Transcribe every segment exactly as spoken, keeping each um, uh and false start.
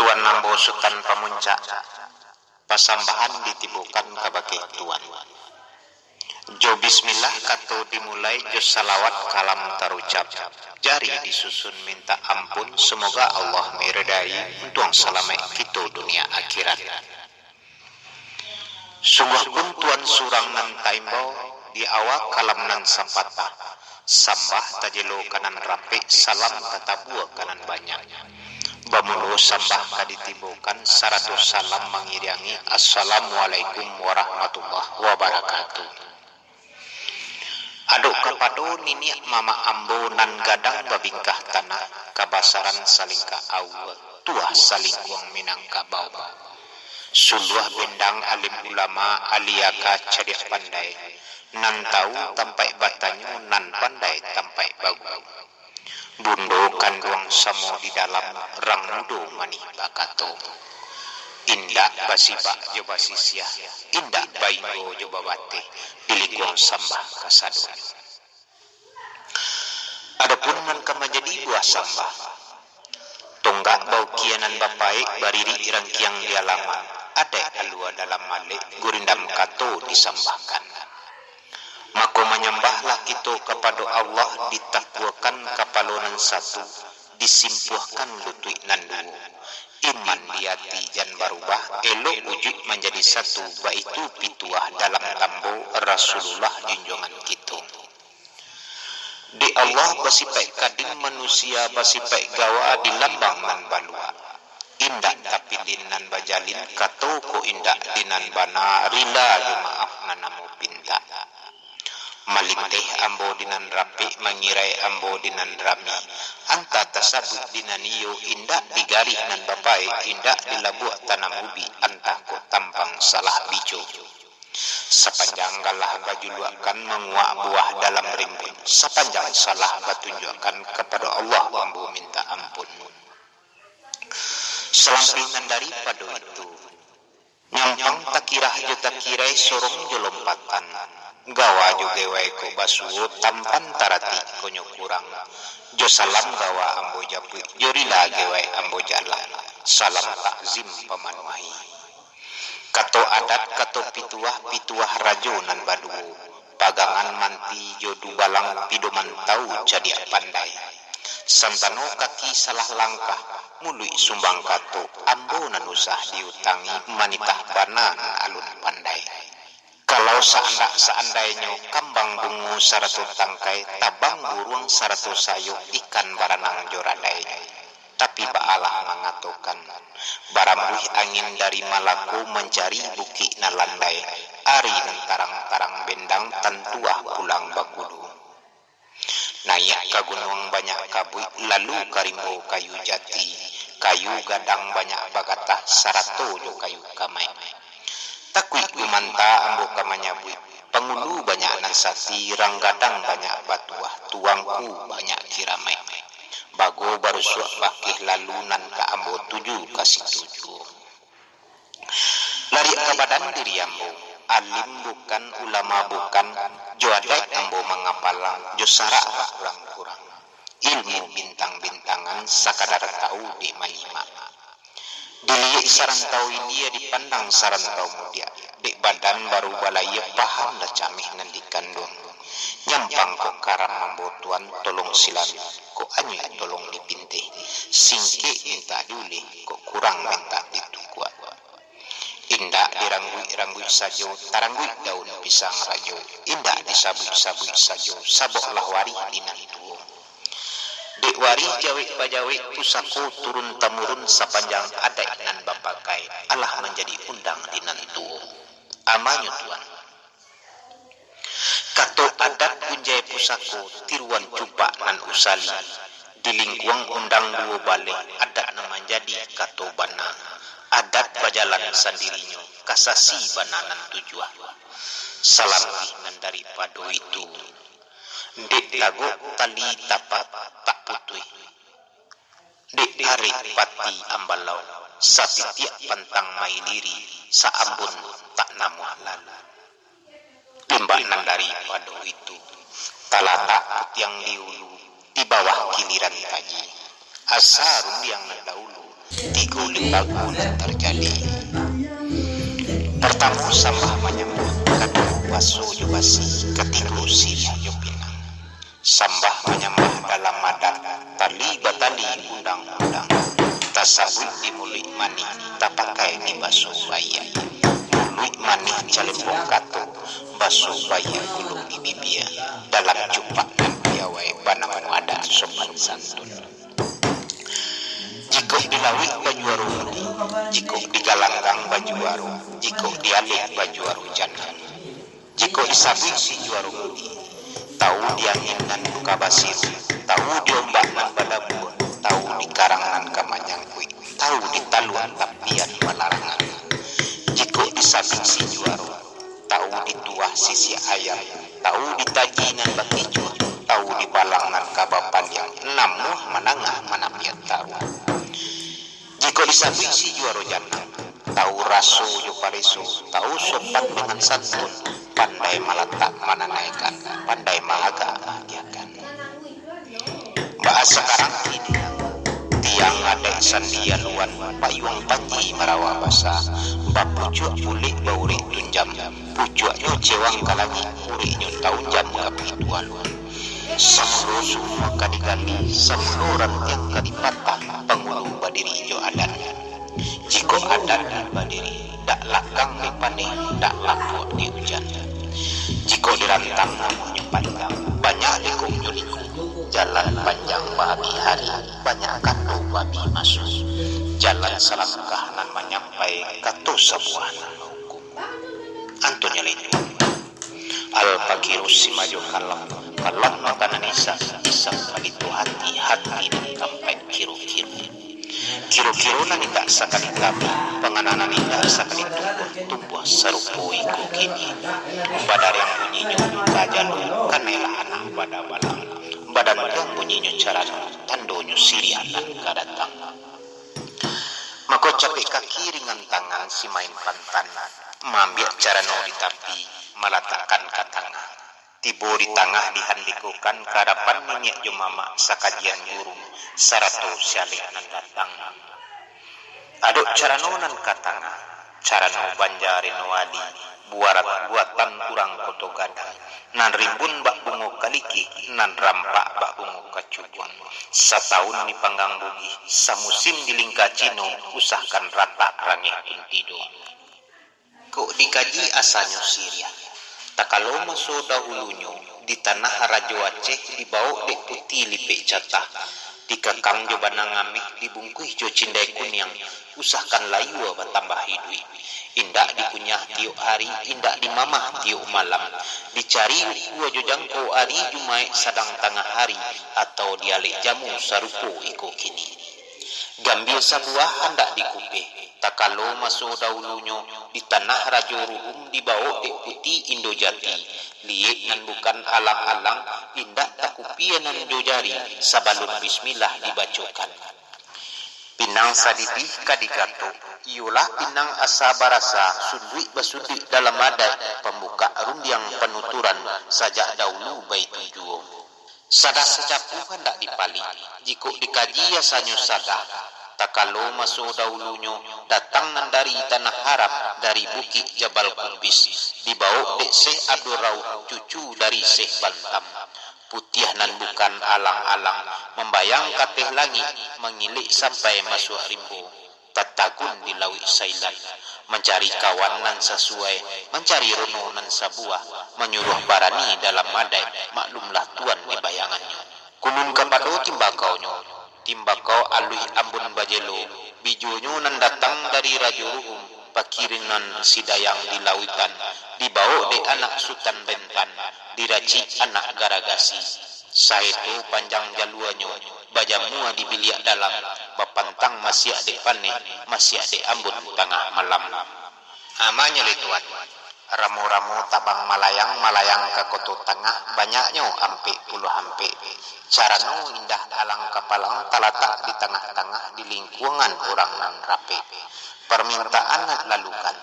Tuan ambo Sutan Pamuncak, pasambahan ditibokan kabake Tuan. Jo bismillah kato dimulai, jo salawat kalam tarucap. Jari disusun mintak ampun, samoga Allah meridai untuang salamaik kito dunia akhirat. Sungguah pun Tuan surang nan taimbau, di awa kalam nan sapatah, sambah tajelo ka nan rapek, salam tatabua ka nan banyak. Bamulo sambah ka ditibokan, sarato salam mangiriangi, Assalamualaikum warahmatullahi wabarakatuh. Adok kapado niniak mamak ambo nan gadang babingkah tanah, kabasaran salingka aua, tuah salingkuang Minangkabau. Suluah bendang alim ulama, ahli aka cadiak pandai, nan tahu tampaik batanyo, nan pandai tampaik baguru. Bundo kanduang samo di dalam, rang mudo manih bakato. Indak basibak jo basisiah, indak bainggo jo babateh, dilingkuang sambah kasadonyo. Adopun nan ka manjadi buah sambah, tonggak baukia nan bapaek, baririk rangkiang di alaman, adaik alua dalam alek, gurindam kato disambahkan. Mako, manyambahlah kito kapado Allah, ditakuakan kapalo nan satu, disimpuahkan lutuik nan duo. Iman di ati jan barubah, elok ujuik manjadi satu, baitu pituah dalam tambo Rasulullah junjuangan kito. Dek Allah basipaik kadim, manusia basipaik gawa, di lambang nan baluak. Indak tapilin nan bajalin, kato ko indak di nan bana, rila jo maaf nan ambo pintak. Malinteh ambo di nan rapek, mangirai ambo di nan rami. Antah tasabuik di nan iyo, indak di garih nan bapaek, indak di labuak tanam ubi, antah ko tampang salah bijo. Sapanjang galah bajuluakkan, manguak buah dalam rimbun, sapanjang salah batunjuakkan, kapado Allah ambo mintak ampun. Salampih nan daripado itu, nyampang takirah jo takirai, sorong jo lompatan, gawa jo gewai ko basuo, tampan taratik ko nyo kurang. Jo salam gawa ambo japuik, jo rila gewai ambo jalan, salam takzim pamanuahi. Kato adat, kato pituah, pituah rajo nan baduo, pagangan manti jo dubalang, pidoman tawu cadiak pandai. Santano kaki salah langkah, muluik sumbang kato, ambo nan usah diutangi, manitah bana nan alun pandai. Kalau saandak-saandainyo, kambang bungo sarato tangkai, tabang buruang sarato sayok, ikan baranang jo radainyo. Tapi baalah mangatokan, barambuih angin dari Malako, mancari bukik nan landai, ari nan tarang-tarang bendang, tantuah pulang bakudo. Naiak ka gunuang banyak kabuik, lalu ka rimbo kayu jati, kayu gadang banyak bagatah, sarato jo kayu kamaik. Takuik gumanta ambo ka manyabuik, pangulu banyak nan sati, rang gadang banyak batuah, tuangku banyak kiramaik. Bago barusuak bakeh lalu, nan ka ambo tuju ka situ juo. Lariak ka badan diri ambo, alim bukan, ulama bukan, jo adaik ambo mangapalang, jo sarak bakurang-kurang. Ilmu bintang-bintangan, sakadar tawu dek manyimak. Diliek sarantau ilia, dipandang sarantau mudiak, dek badan baru balayia, paham lah cameh nan dikanduang. Nyampang kok karam ambo tuan, tolong silam, kok anyuik tolong dipinteh, singkek mintak diuleh, kok kurang mintak ditukuak. Indak dirangguik-rangguik sajo, tarangguik daun pisang rajo, indak disabuik-sabuik sajo, saboklah warih di nan tuo. Dek warih jawek bajawek, pusako turun tamurun, sapanjang adaik nan bapakai, alah manjadi undang di nan tuo. Amanyo tuan. Kato adat punjai pusako, tiruan cupak nan usali. Di lingkuang undang duo baleh, adat nan manjadi kato bana. Adat bajalan sandirinyo, kasasi bana nan tujuah. Salampih nan daripado itu, dek tagok tali tapak tak putuih. Dek arek pati ambalau, satitiak pantang mailiri, saambun tak namuah lalu. Timbak nan daripado itu, talatak putiang di ulu, di bawah kiliran taji. Asa rundiang nan dahulu, di Tigo limbago nan tarjadi. Partamo, sambah manyambah, kaduo, baso jo basi, katigo, siriah jo pinang. Sambah manyambah dalam adat, tali batali undang-undang, tasabuik di muluik manih, tapakai di baso baiak. Muluik manih calempong kato, baso baiak gulo di bibia, dalam cupak nan piawai banamo adat sopan santun. Jikok di lauik bajuaro mudi, jikok di galanggang bajuaro, jikok di alek bajuaro janang. Jikok disabuik si juaro mudi, tau di angin nan ka basiru, tau di ombak nan badabua, tau di karang nan ka manyangkuik, tau di taluak tapian balarangan. Jikok disabuik si juaro, tau di tuah sisiak ayam, tau di taji nan bakicuah, tau di palang nan ka bapaliang, namuah manangah manapian taruah. Jikok disabuik si juaro janang, tau raso jo pareso, tau sopan dengan santun, pandai malatak mananaikan, pandai maagak maagiahkan. Baa sakarang kini, tiang adaik sandi aluan, payuang panji marawa basa, bapucuak bulek baurek tunjam, pucuaknyo cewang ka langik, ureknyo taunjam ka pitu alun. Samulo sumua ka digali, samulo rantiang ka dipatah, pangulu badiri jo adat. Jikok adat nan badiri, dak lakang dipaneh, dak lapuak diujan. Jikok dirantang namuahnyo panjang, banyak likuknyo liku. Jalan panjang baabih ari, banyak kato baabih maso. Jalan salangkah nan manyampai, kato sabuah nan mahukum. Antonyo lai tu. Al-Fakiru Simajo Kalam, kalam makanan isak, isak palito hati, hati nan tampaik kiro-kiro. Kiro-kiro nan indak sakali tabuih, pangana nan indak sakali tumbuah, tumbuah sarupo iko kini. Badariang bunyinyo ka jalo, kanailah anak badabalang. Badantiang bunyinyo carano, tandonyo siriah nan ka datang. Mako capek kaki ringan tangan si main pantan, maambiak carano di tapi, malatakkan ka tangah. Tibo di tangah dihandikokan ka adapan niniak jo mamak sakajian guru, sarato si alek nan datang. Adok carano nan ka tangah, carano banja reno ali, buarat buatan urang Koto Gadang, nan rimbun bak bungo kalikih, nan rampak bak bungo kacukuan. Sataun dipanggang Bugih, samusim di lingka Cino, usahkan ratak rangeh pun tido. Kok dikaji asanyo siriah. Takalo maso dahulunyo, di tanah Rajo Aceh dibawok dek puti lipek catah, dikakang jo banang ameh, dibungkuih jo cindai kuniang, usahkan layua batambah iduik. Indak dikunyah tiok ari, indak dimamah tiok malam. Dicari ukua jo jangko ari Jumaik sadang tangah ari, atau di alek jamu sarupo iko kini. Gambia sabuah handak dikupeh, takalo maso dahulunyo di tanah Rajo Ruhum dibawok dek puti Indo Jati, liek nan bukan alang-alang, indak takupia nan jo jari sabalun bismillah dibacokan. Pinang sadidih ka digatok, iyolah pinang asa barasa, sunduik basunduik dalam adaik, pambukak rundiang panuturan, sajak dahulu baitu juo. Sadah sacapuh handak dipalik, jikok dikaji asanyo sadah. Takalo maso dahulunyo, datang nan dari tanah Arab, dari Bukik Jabal Kubis, dibawok dek Syekh Abdul Rauf, cucu dari Syekh Bantam. Putiah nan bukan alang-alang, mambayang ka ateh langik, mangilik sampai masuak rimbo, tatagun di lauik Sailan, mancari kawan nan sasuai, mancari rono nan sabuah, manyuruah barani dalam adaik, maklumlah tuan di bayangannyo. Kumun kapado timbakaunyo, timbakau aluih ambun bajelo, bijonyo nan datang dari Rajo Ruhum, pakirinan si Dayang di lauitan, dibawok dek anak Sutan Bentan, diracik anak Garagasi. Saeto panjang jaluanyo, bajamua di biliak dalam, bapantang masiak dek paneh, masiak dek ambun tangah malam. Amanyo lai tuan, ramo-ramo tabang malayang-malayang ka Koto Tangah, banyaknyo ampek puluah ampek. Carano indah alang kapalang talatak di tangah-tangah di lingkuangan urang nan rapek. Parmintaan nak lalukan.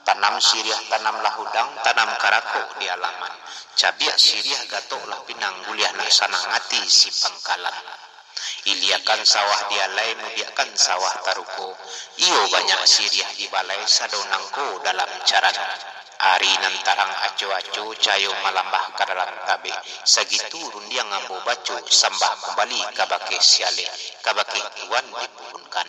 Tanam siriah, tanamlah udang, tanam karakok di alaman. Cabiak siriah, gatoklah pinang, buliah nak sanang ati si pangkalan. Iliakan sawah di alai, mudiakkan sawah taruko. Iyo banyak siriah di balai, sado nangko dalam carano. Ari nan tarang aco-aco, cayo malambah ka dalam tabek. Sagitu rundiang ambo baco, sambah kumbali kabake si alek, kabake tuan dipuhunkan.